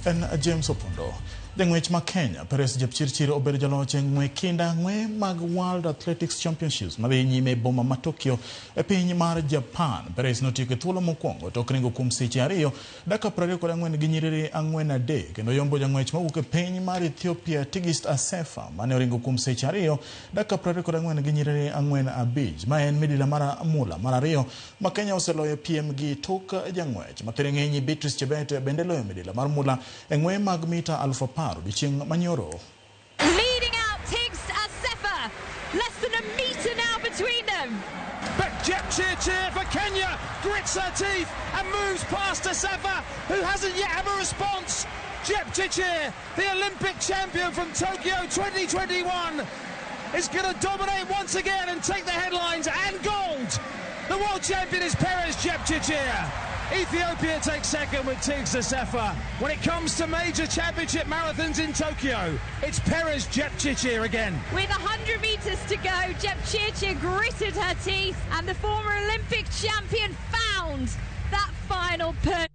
En James Opondo. Jang'wech ma Kenya, Peres Jepchirchir, obedo jaloch e ng'we kinda ng'we mag World Athletics Championships madhi nyime e boma ma Tokyo e piny mar Japan. Peres notieko e thuolo mokwongo tok ringo kuom seche 2 dakika 24 gi nyiriri 43 kendo yombo jang'wech mawuok e piny mar Ethiopia, Tigist Assefa, mane oringo kuom seche 2 dakika 24 gi nyiriri 45. Ma en midila mar mula mar ariyo ma Kenya oseloyo piem gi tok jang'wech ma thiring'inyi Beatrice Chebet bende loyo midila mar mula e ng'we mag mita 10,000 odiochieng' manyoro. Leading out Tigst Assefa, less than a meter now between them. But Jepchirchir for Kenya grits her teeth and moves past Assefa, who hasn't yet had a response. Jepchirchir, the Olympic champion from Tokyo 2021, is going to dominate once again and take the headlines and gold. The world champion is Peres Jepchirchir. Ethiopia takes second with Tigst Assefa. When it comes to major championship marathons in Tokyo, it's Peres Jepchirchir again. With 100 meters to go, Jepchirchir gritted her teeth, and the former Olympic champion found that final push.